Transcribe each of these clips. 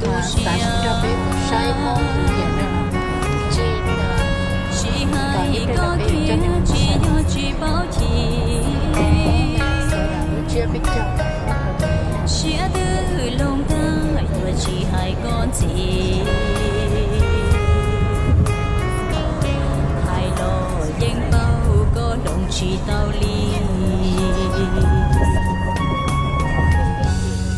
Xav mus nrog peb mus saib Hmoob tiam no, tsis, kom ib pliag no peb coj nej mus saib. Lub tsiab peb caug. Siab twb loo tag yuav tsis hais koj ntxiv, hais los yeej paub koj hloov tsis tau li.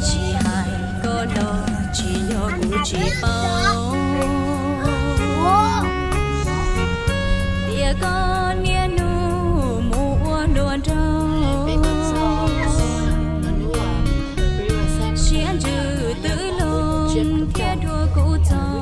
Tsis hais koj los tsis yog kuv tsis paub, tias koj niaj hnub mus ua hluas nraug, siab ntsws twb loo thiab dua kuv txog.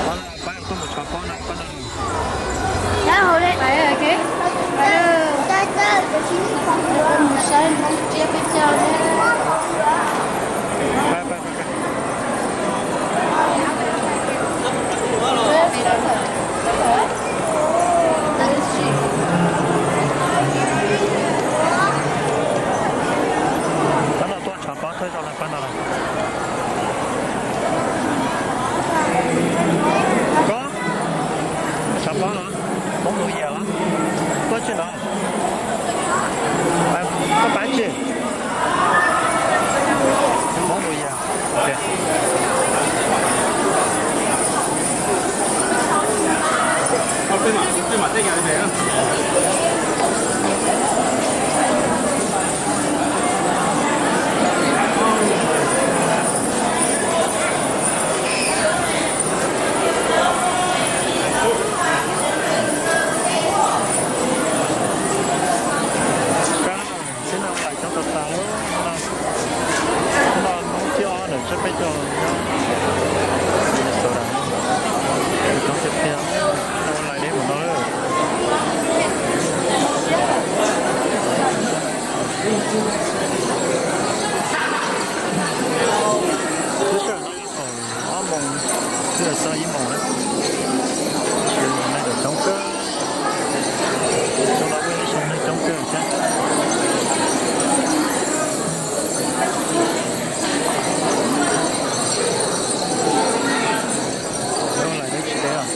Pab tuaj mus tshov pob no, pob no. Mus saib Hmoob tsiab peb caug. Pab no tuaj tshov pob thawj zaug lawm pab no lawm. Koj tshov pob los? Hmoob New Year los? Tuaj tsis no? Koj pab tsis? Hmoob New Year. Tsis no lais coob tas tas li no. Hnub no hnub thib ob ntawm tsiab peb caug nyob Minnesota. Coob tiag tiag, ua lais deb mus no lawm. Lub sij hawm no yog thaum ob moos twb yuav txog ib moos lawm. Neeg coob kawg, coob no peb xyoo neeg coob kawg thiab. Lub lais deb tsis deb os.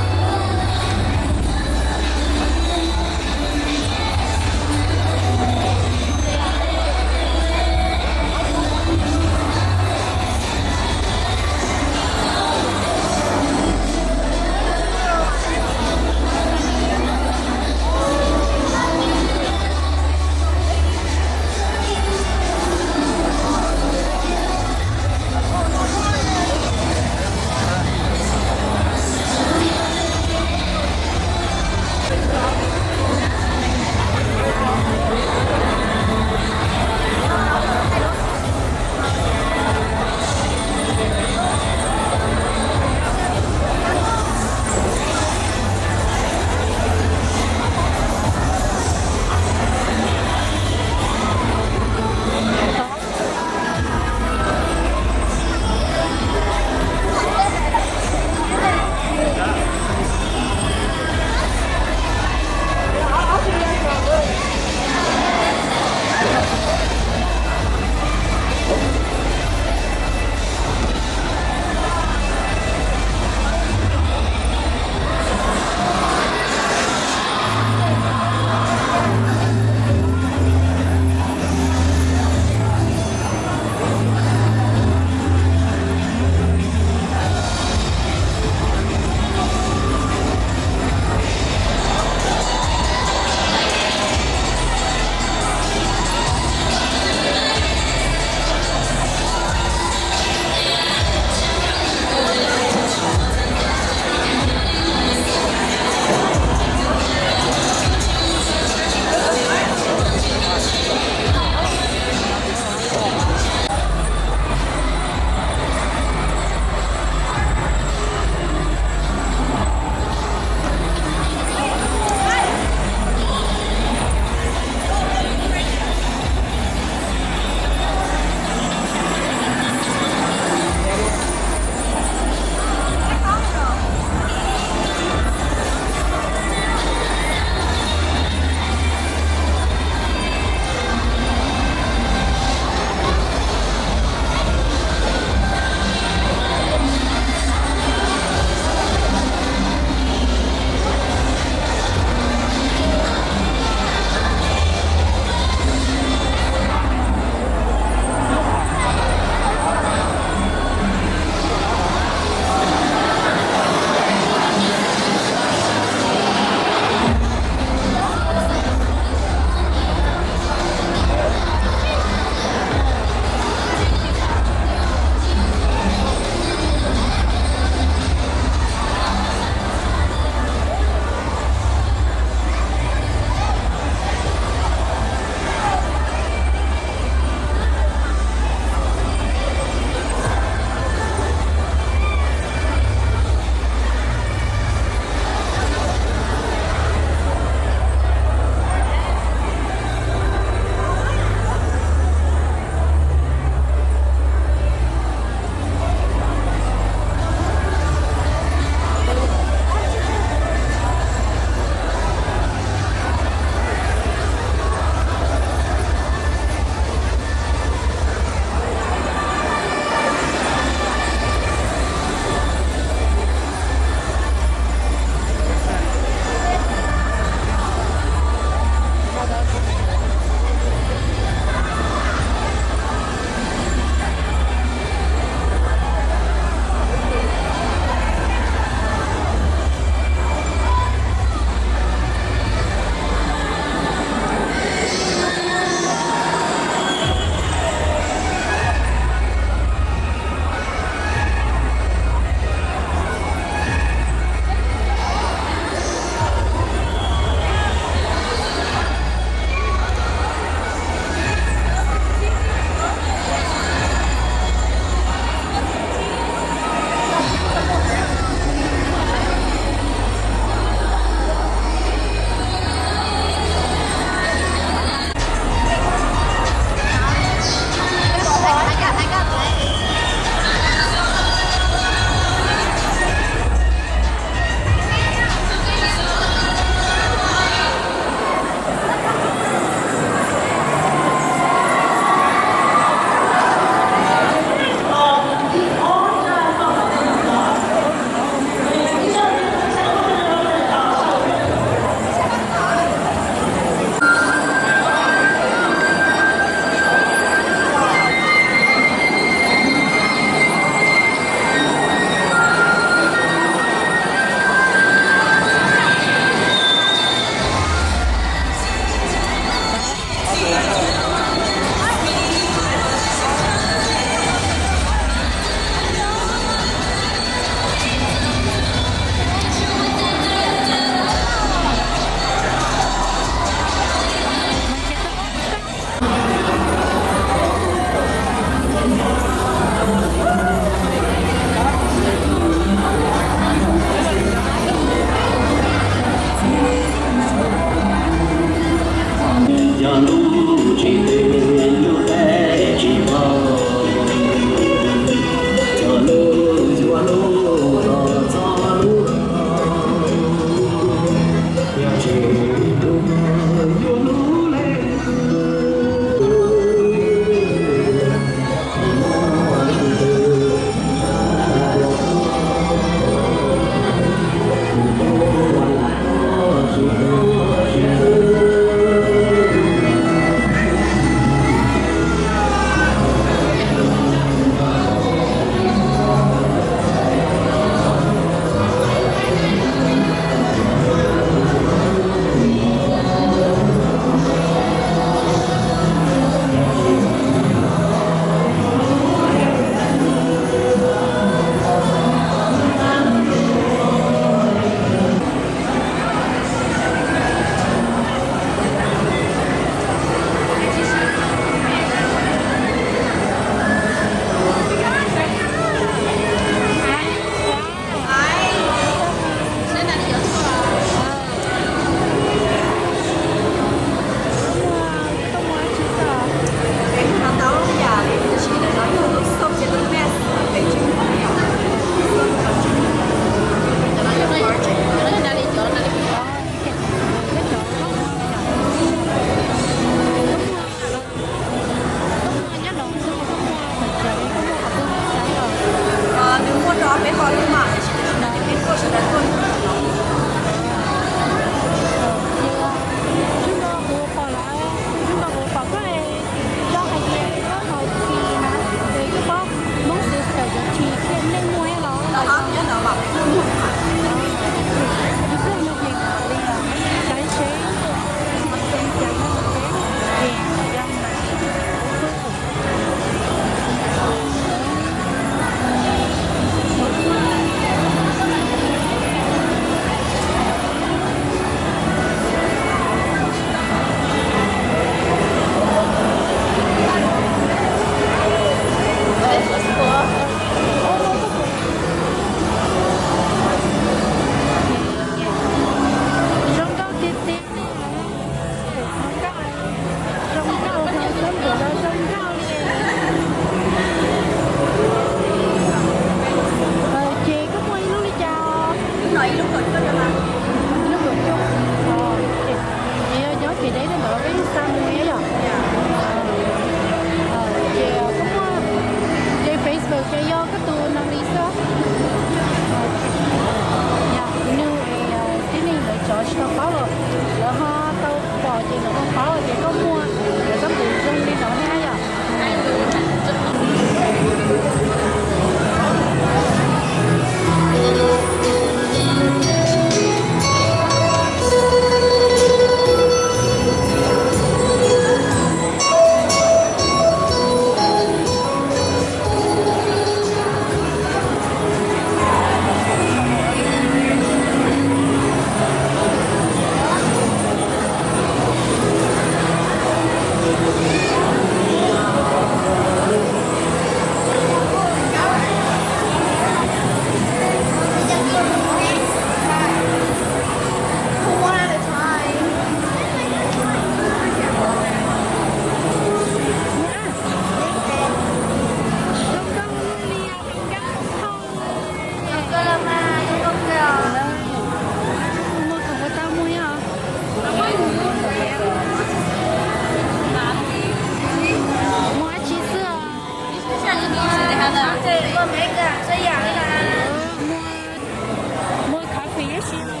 Tsis li,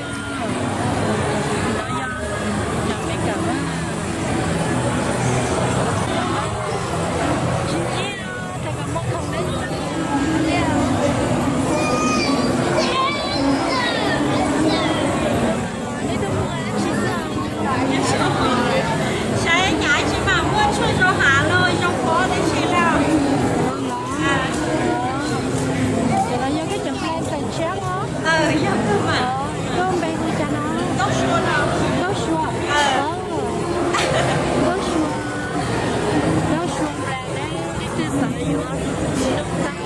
no yog cov Meskas na. Tsis li, rau kom muaj khoom deb. Saib cas tsis mam muaj tshuaj zoo hav los zoo pob deb tsi lawm. Ces no yog koj cov plan tawm tshiab os? Yog kawg mas. Koj npe hu cas no? Nkauj Sua no. Nkauj Sua. Nkauj Sua. Nkauj Sua plan ne, leej twg xav yuav nug tau.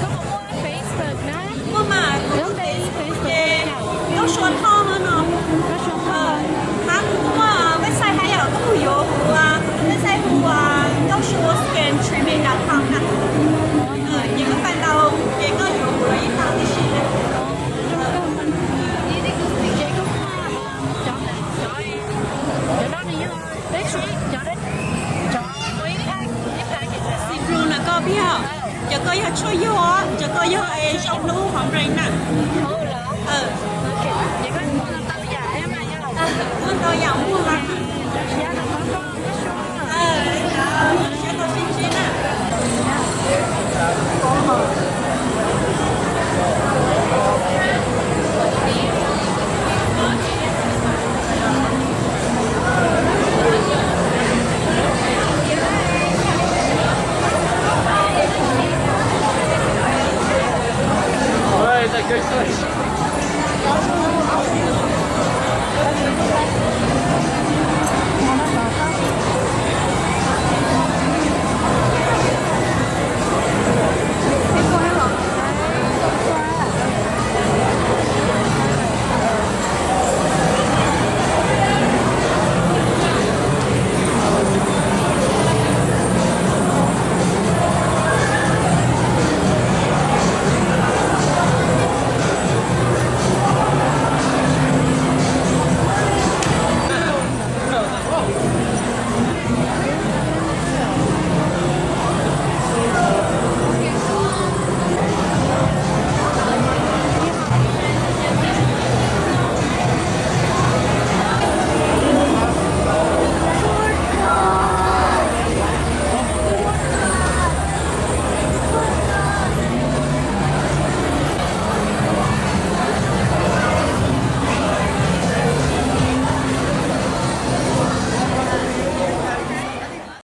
Koj puas muaj Facebook na? Muaj mas, kuv Facebook ces Nkauj Sua Thoj no no. Hab kuv muaj website hab yom, koj puas yuav hu website hu Nkauj Sua Skin Treatment dot com na. Ces koj pab tau, ces koj yuav kuv los yeej tau tib si na. Xi Blue na koj pib, cov koj yog tshuaj yug, cov koj yog zoo hlub hom nrees na. Muaj ntau yam muaj mas. Siab tau sib ntsib na.